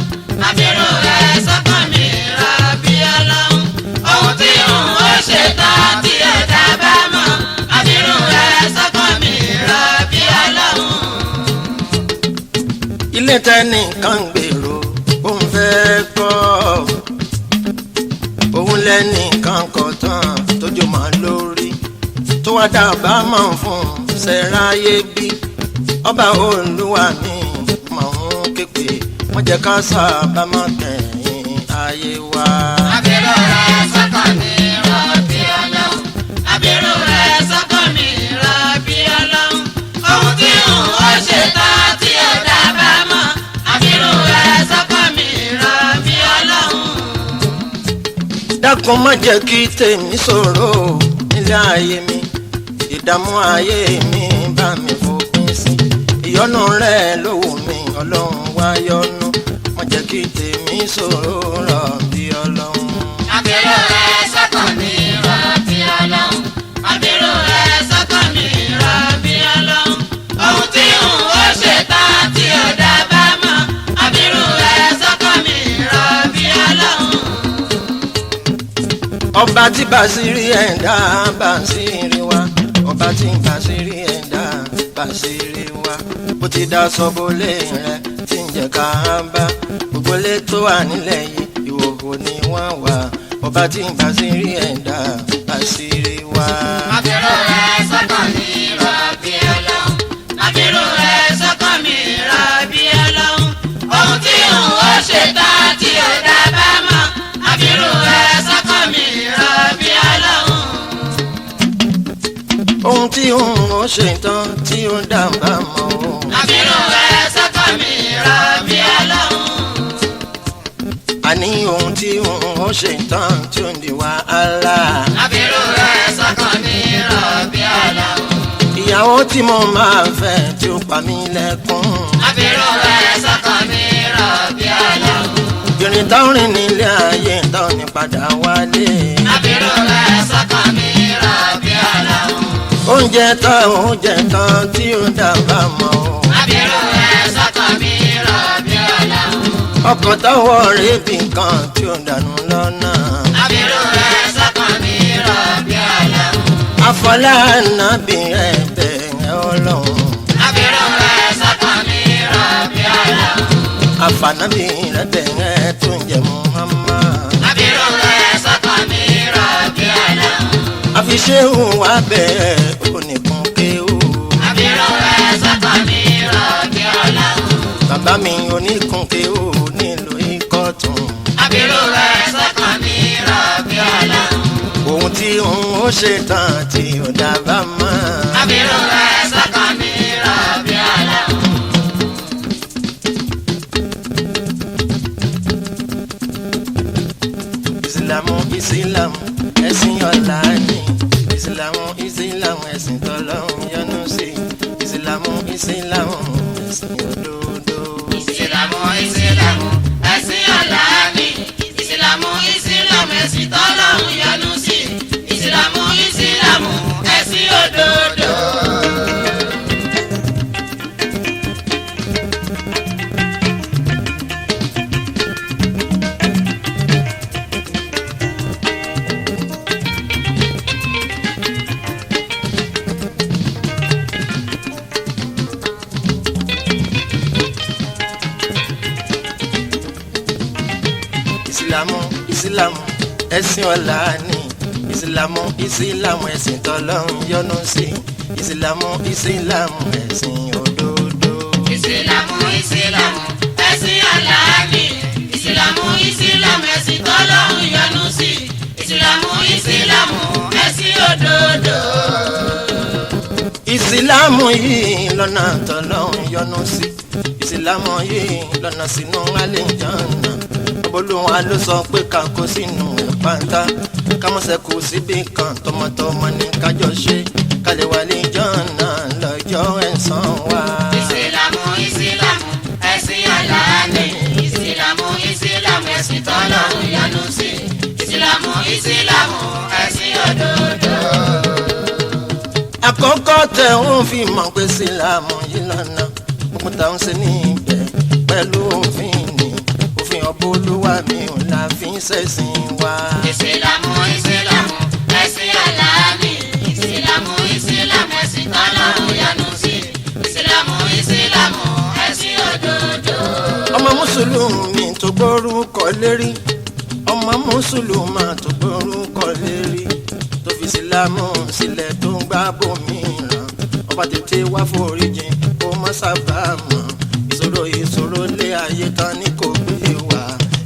Àbẹ̀rù rẹ̀ sọ́kàn mi, rọ̀bì Ọlọ́run. Ohun tí n ó ṣe tán tí ẹ̀dá bá mọ̀. Àbẹ̀rù rẹ̀ sọ́kàn mi, rọ̀bì Ọlọ́run. Ilé tẹ́nìkan gbèrò òun fẹ́ kọ́, òun lẹ́nìkan kọ̀ tán tójú mọ́ lórí, tó wá dábàá mọ̀ fún sẹ́ráyé bí ọba Olúwa mi mọ̀ ń képe, wọ́n jẹ́ ká sábà mọ̀ kẹ́yìn ayé wa. Àbẹ̀rù rẹ̀ sọ́kàn mi, rọ̀bì Ọlọ́run. Àbẹ̀rù rẹ̀ sọ́kàn mi, rọ̀bì Ọlọ́run. Ohun tí n ó ṣe tán tí ẹ̀dá bá mọ̀. Àbẹ̀rù rẹ̀ sọ́kàn mi, rọ̀bì Ọlọ́run. Dákun má jẹ́ kí tèmi ṣòro nílé ayé mi, ìdààmú ayé mi bá mi fòpin sí, ìyọ́nú rẹ̀ ló wù mí Ọlọ́run wá yọ́nú, má jẹ́ kí tèmi ṣòro rọ̀bì Ọlọ́run. Àbẹ̀rù rẹ̀ sọ́kàn mi, rọ̀bì Ọlọ́run. Àbẹ̀rù rẹ̀ sọ́kàn mi, rọ̀bì Ọlọ́run. Ohun tí n ó ṣe tán tí ẹ̀dá bá mọ̀. Àbẹ̀rù rẹ̀ sọ́kàn mi, rọ̀bì Ọlọ́run. Ọba tí bàṣírí ẹ̀dá bàṣírí wa, ọba tí bàṣírí ẹ̀dá bàṣírí wa, bó ti dá sọ́bólé rẹ̀ tí ń jẹ́ ká bá gbogbo ilé tó wà nílẹ̀ yìí ìhòòhò ni wọ́n wà, ọba tí bàṣírí ẹ̀dá bàṣírí wa. Àbẹ̀rù rẹ̀ sọ́kàn mi, rọ̀bì Ọlọ́run. Àbẹ̀rù rẹ̀ sọ́kàn mi, rọ̀bì Ọlọ́run. Ohun tí n ó ṣe tán tí ẹ̀dá bá mọ̀. Àbẹ̀rù rẹ̀ sọ́kàn mi, rọ̀bì Ọlọ́run. Ohun tí òun ó ṣe tán tí ó dábàá mọ́ o. Àbẹ̀rù rẹ̀ sọ́kàn mi, rọ̀bì Ọlọ́run. Àní ohun tí òun ó ṣe tán tí ó ń di wàhálà. Àbẹ̀rù rẹ̀ sọ́kàn mi, rọ̀bì Ọlọ́run. Ìyàwó tí mo máa fẹ́ tí ó pa mí lẹ́kún. Àbẹ̀rù rẹ̀ sọ́kàn mi, rọ̀bì Ọlọ́run. Ìrìn táwọn rìn nílé ayé táwọn ní padà wálé. Àbẹ̀rù rẹ̀ sọ́kàn mi, rọ̀bì Ọlọ́run. Oúnjẹ táwọn oúnjẹ tán tí ó dábàá mọ́ o. Àbẹ̀rù rẹ̀ sọ́kàn mi, rọ̀bì Ọlọ́run. Ọkọ̀ táwọn rèébì kan tí ó dànù lọ́nà. Àbẹ̀rù rẹ̀ sọ́kàn mi, rọ̀bì Ọlọ́run. Afọlá nàbì rẹ̀ bẹ̀rẹ̀ Ọlọ́run. Àbẹ̀rù rẹ̀ sọ́kàn mi, rọ̀bì Ọlọ́run. Àfànàbì rẹ̀ bẹ̀rẹ̀ tó ń jẹ Muhammad. Àbẹ̀rù rẹ̀ sọ́kàn mi, rọ̀bì Ọlọ́run. Àfiṣéhù wa bẹ̀rẹ̀ oníkun kéwù. Àbẹ̀rù rẹ̀ sọ́kàn mi, rọ̀bì Ọlọ́run. Bàbá mi oníkun kéwù nílùú Ìkọ̀tún. Àbẹ̀rù rẹ̀ sọ́kàn mi, rọ̀bì Ọlọ́run. Ohun tí òun ó ṣe tán tí ò dábàá mọ́. Àbẹ̀rù rẹ̀ sọ́kàn mi, rọ̀bì Ọlọ́run. Ìsìlámù ìsìlámù ẹ̀sìn ọ̀la ni. Ìsìlámù ìsìlámù ẹ̀sìn tọ́lọ́run yọ́nú sí. Ìsìlámù ìsìlámù ẹ̀sìn òdodo. Ìsìlámù ìsìlámù ẹ̀sìn ọ̀la ni. Ìsìlámù ìsìlámù ẹ̀sìn tọ́lọ́run yọ́nú sí. Ìsìlámù ìsìlámù ẹ̀sìn òdodo. Ìsìlámù ìsìlámù ẹ̀sìn ọ̀la ni. Ìsìlámù ìsìlámù ẹ̀sìn tọ́lọ́run yọ́nú sí. Ìsìlámù ìsìlámù ẹ̀sìn òdodo. Ìsìlámù ìsìlámù ẹ̀sìn ọ̀la ni. Ìsìlámù ìsìlámù ẹ̀sìn tọ́lọ́run yọ́nú sí. Ìsìlámù ìsìlámù ẹ̀sìn òdodo. Ìsìlámù yìí lọ́nà tọ́lọ́run yọ́nú sí. Ìsìlámù yìí lọ́nà sínú àlìjánnà. Olúwa ló sọ pé ká kó sínú ẹ̀ pátá, ká má ṣẹ́kù síbi kan, tọmọtọmọ ní kájọ ṣe, ká lè wà àlìjánnà lọ́jọ́ ẹ̀san wa. Ìsìlámù. Àkọ́kọ́ tẹ̀ ń fi mọ̀ pé sílámù yìí lọ́nà gbogbo táwọn ṣe níbẹ̀ pẹ̀lú òfin ni òfin ọ̀bọ olúwa mi ò la fi ń ṣẹ̀sìn wa. Ìsìlámù ìsìlámù ẹ̀sìn Àlàní. Ìsìlámù ìsìlámù ẹ̀sìn tọ́lọ́run yọ́nú sí. Ìsìlámù ìsìlámù ẹ̀sìn òdodo. Ọmọ mùsùlùmí tó gbórúkọ lérí, ọmọ mùsùlùmá tó gbórúkọ lérí, tó fi sílámù sílẹ̀ tó ń gbá bòmíràn, ọba tètè wá foríjìn kó má sábàámọ̀. Ìṣòro ìṣòro lé ayé tán ní kò gbé wá,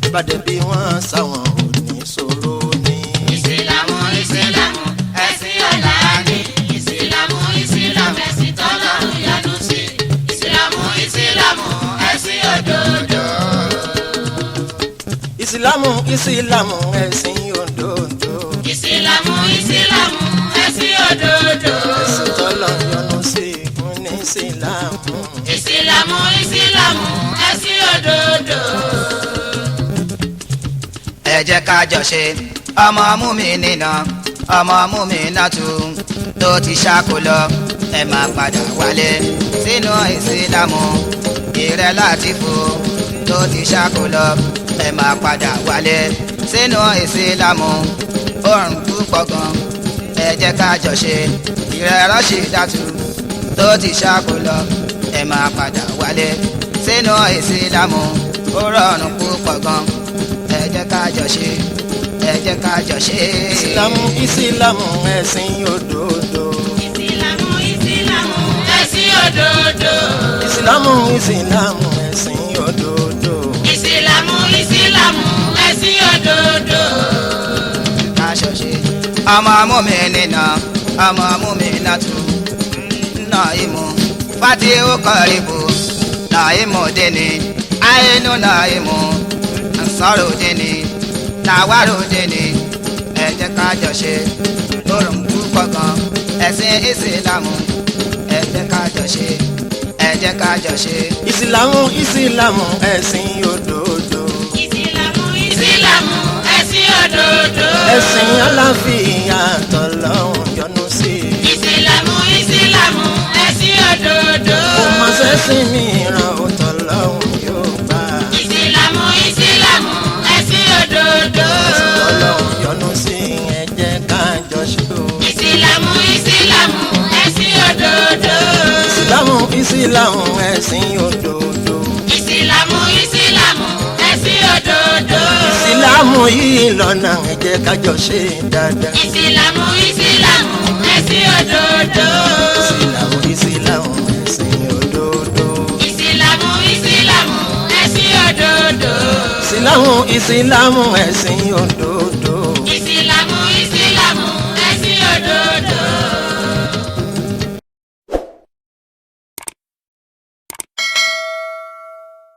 ìbàdàn bí wọ́n sáwọn ò ní ṣòro ní. Ìsìlámù ìsìlámù ẹ̀sìn Àlàní. Ìsìlámù ìsìlámù ẹ̀sìn tọ́lọ́run yọ́nú sí. Ìsìlámù ìsìlámù ẹ̀sìn òdodo. Ìsìlámù ìsìlámù ẹ̀sìn òdodo. Ìsìlámù ìsìlámù ẹ̀sìn òdodo. Ẹ̀sìn tọ́lọ̀ yọ́nú sí fún ní ìsìlámù. Ìsìlámù ìsìlámù ẹ̀sìn òdodo. Ẹ jẹ́ ká jọ ṣe ọmọ mú mi nínà ọmọ mú mi nàtú tó ti ṣáko lọ, ẹ máa padà wálé sínú ìsìlámù. Ìrẹ́ láti fò tó ti ṣáko lọ, ẹ máa padà wálé sínú ìsìlámù. Òrùn púpọ̀ gan, ẹ jẹ́ ká jọ ṣe. Ìrẹ́ rọ́ṣì dàtú tó ti ṣáko lọ, ẹ máa padà wálé sínú ìsìlámù. Ó rọrùn púpọ̀ gan, ẹ jẹ́ ká jọ ṣe, ẹ jẹ́ ká jọ ṣe. Ìsìlámù ìsìlámù ẹ̀sìn òdodo. Ìsìlámù ìsìlámù ẹ̀sìn òdodo. Ìsìlámù ìsìlámù ẹ̀sìn òdodo. Ìsìlámù ìsìlámù ẹ̀sìn òdodo. Ká jọ ṣe ọmọ mú mi nínà ọmọ mú mi nàtú nà ìmú fatihu kọrìbù nà ìmú dèní àìnú nà ìmú nsọ̀rọ̀ dèní nàwárò dèní. Ẹ jẹ́ ká jọ ṣe lórun púpọ̀ gan ẹ̀sìn ìsìlámù. Ẹ jẹ́ ká jọ ṣe, ẹ jẹ́ ká jọ ṣe. Ìsìlámù ìsìlámù ẹ̀sìn òdodo. Ìsìlámù ìsìlámù ẹ̀sìn òdodo. Ẹ̀sìn àlàáfíà tọ́lọ́hun yọ́nú sí. Ìsìlámù ìsìlámù ẹ̀sìn òdodo. Kò má ṣẹ̀sìn mìíràn ó tọ́lọ́hun yóò gbà. Ìsìlámù ìsìlámù ẹ̀sìn òdodo. Ẹ̀sìn tọ́lọ́hun yọ́nú sí, ẹ jẹ́ ká jọ ṣe o. Ìsìlámù ìsìlámù ẹ̀sìn òdodo. Ìsìlámù ìsìlámù ẹ̀sìn òdodo. Ìsìlámù ìsìlámù ẹ̀sìn òdodo. Ìsìlámù yìí lọ́nà, ẹ jẹ́ ká jọ ṣe dáadáa. Ìsìlámù ìsìlámù ẹ̀sìn òdodo. Ìsìlámù ìsìlámù ẹ̀sìn òdodo. Ìsìlámù ìsìlámù ẹ̀sìn òdodo. Ìsìlámù ìsìlámù ẹ̀sìn òdodo.